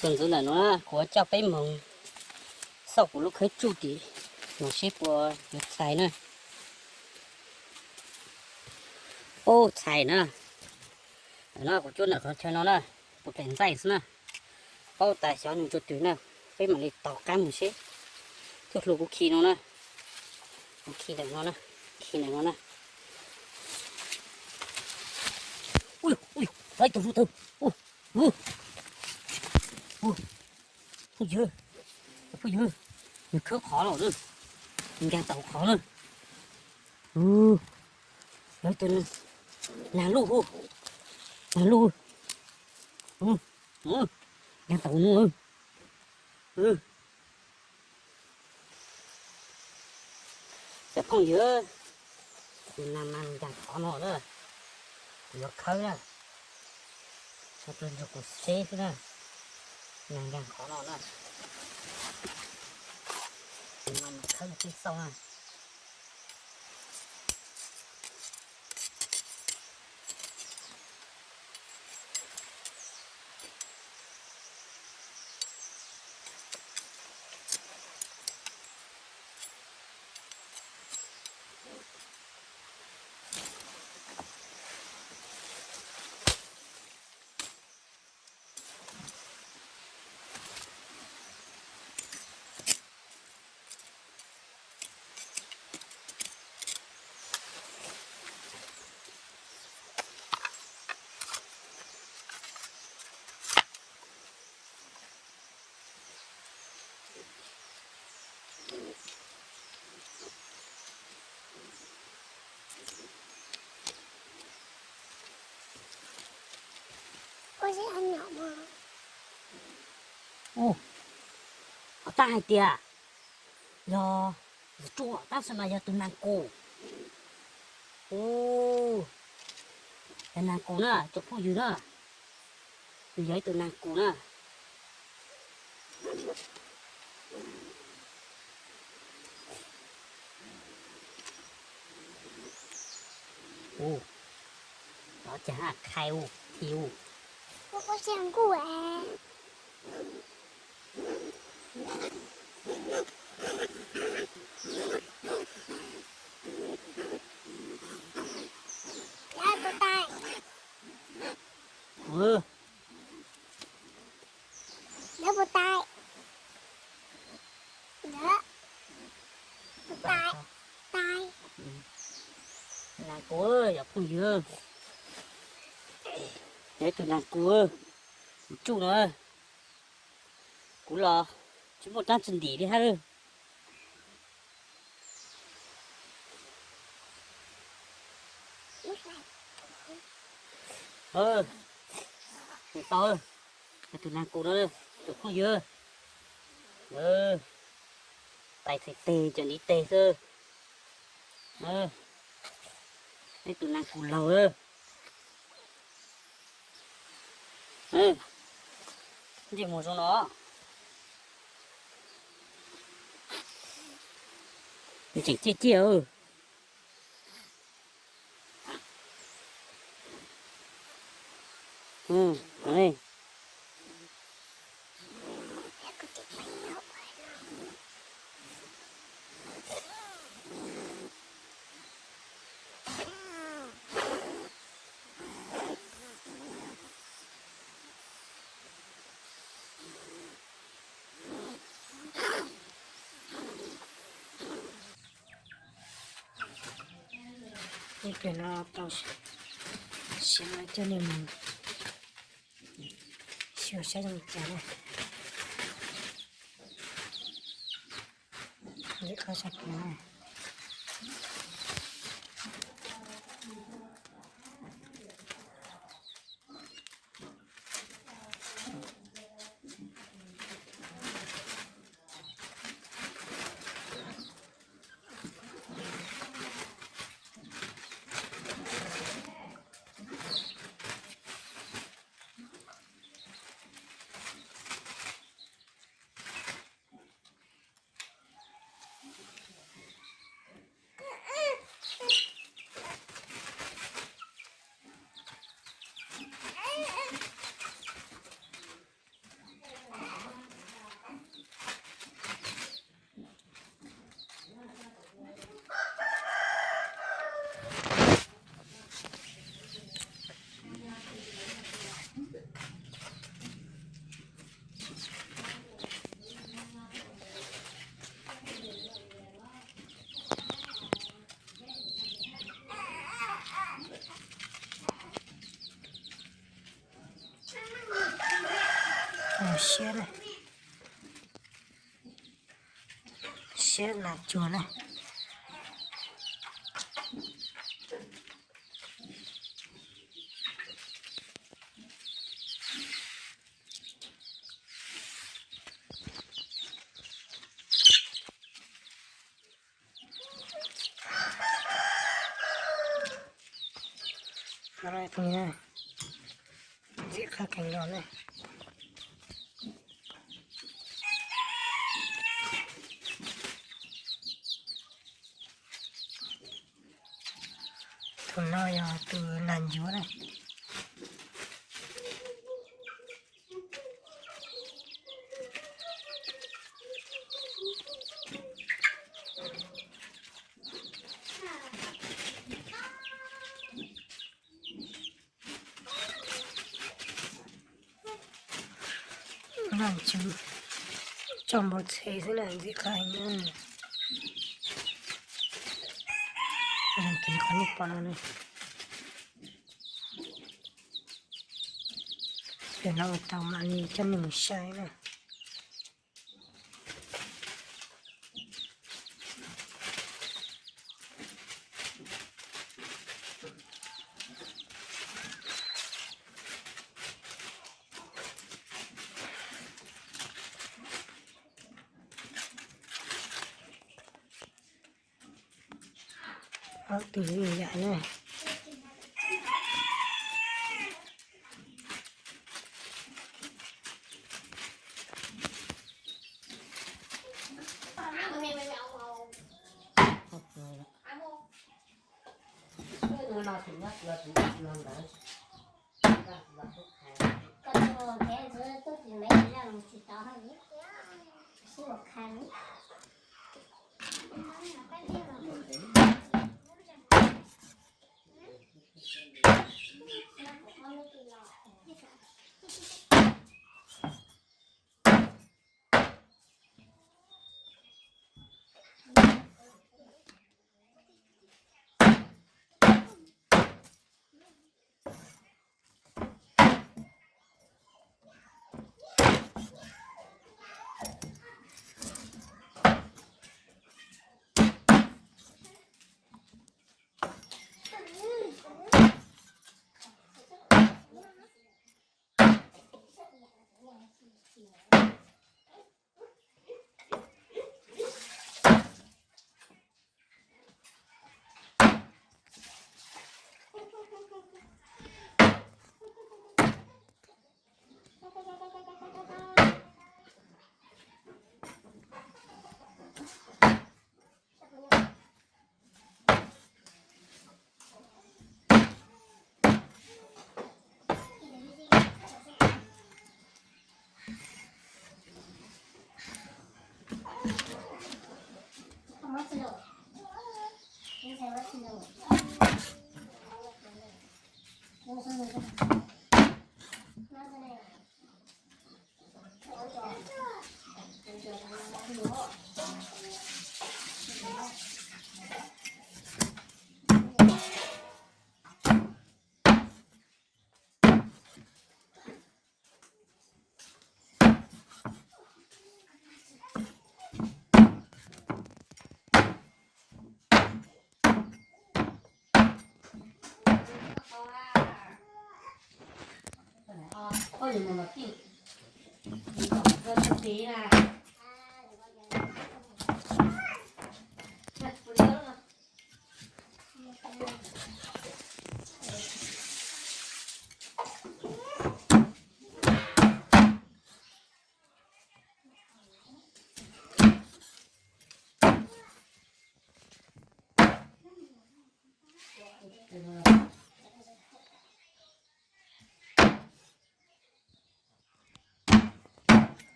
Tus ntxwv ntawm no na, kuv yuav coj peb moog xauj kuv lub khawb tsuj tim no seb puas yuav txhais na. Ub, txhais na. Ntawm no kuv cuab ntawm qhov chaw no na, puas pem ntxaij xwb na. Paub tas xyov nws tsua twg na, peb mam li taug qab mus seb. Cuaj hlua kuv khi no na, kuv khi ntawm no na, khi ntawm no na. Ui, ui, tau ib tug zuj tawg. Ub, ub, ub, phooj ywg, phooj ywg, nws khawb qhov lawm na, nws nkaag tau qhov na. Ub, yog ib tug nag luj, nag luj, nkaag tau no. Cov phooj ywg, tus nag mas nkaag qhov no na, kuv yuav khawb na, sawv daws nrog kuv saib xwb na, nag nkaag qhov no na, tus nag mas khawb mus peb xauj na. Ub, ho tab hais tias yog, yog tsuj tab sis mas yog tus nag kus. Ub, yog nag kus na cov phooj ywg na, nws yog ib tug nag kus na. Ub, no cas haj khai ub, thi ub. Nag kus, yog phooj ywg, yog ib tug nag kus, kuv tsuj no, kuv los tsis muaj dlaab tsi ntim li hab. Tau, tus nag kus no, tus phooj ywg, tais txhais teg cov ntiv teg xwb. Ib tug nag kus laug. Ntsej muag zoo no, tseem ciaj ciaj. Ib pliag no tau siav no coj nej mus xyuas saib zoo li cas na. Ib qho sab kiag na. Siab na, siab nas tsuag na. Ntxim qab kheev los na. Tus no yog tus nas ncuav na. Noj tsw, tsoj npau txhe xwb na, ntxim qab heev na. Qhov nej pom no, yog no ua tau mam li coj nej mus saib na. Ob tug yam na.